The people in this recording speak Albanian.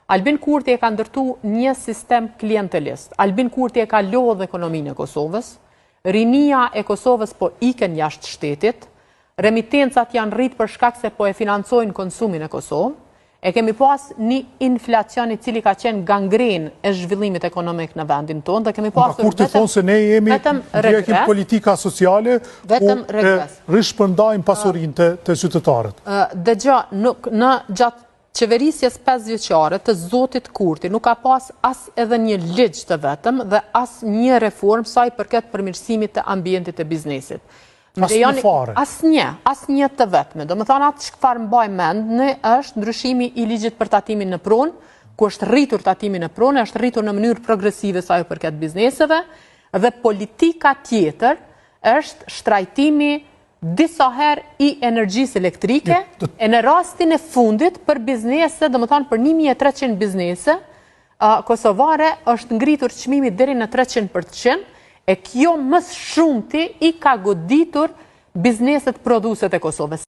Albin Kurti e ka ndërtu një sistem klientelist. Albin Kurti e ka lodhë ekonominë e Kosovës. Rinia e Kosovës po ikën jashtë shtetit. Remitencat janë rritë për shkak se po e financojnë konsumin e Kosovë. E kemi pas një inflacion i cili ka qenë gangrenë e zhvillimit ekonomik në vendin tonë dhe kemi pasur vetëm thonë se ne jemi vetëm ndjekim politika sociale vetëm ku e rishpërndajmë pasurinë te, te qytetarët. Dëgjo, nuk në gjatë qeverisjes pesëvjeçare të zotit Kurti nuk ka pas as edhe një ligj të vetëm dhe as një reformë sa i përket përmirësimit të ambientit të biznesit. Asnjë fare. Asnjë, asnjë të vetme. Domethënë atë çfarë mbaj mend në është ndryshimi i ligjit për tatimin në pronë, ku është rritur tatimi në pronë, është rritur në mënyrë progresive sa i përket bizneseve, dhe politika tjetër është shtrajtimi disa herë i energjisë elektrike, e në rastin e fundit për biznese, domethënë për 1300 biznese, kosovare është ngritur çmimi deri në 300%, e kjo më së shumti i ka goditur bizneset prodhuese të Kosovës.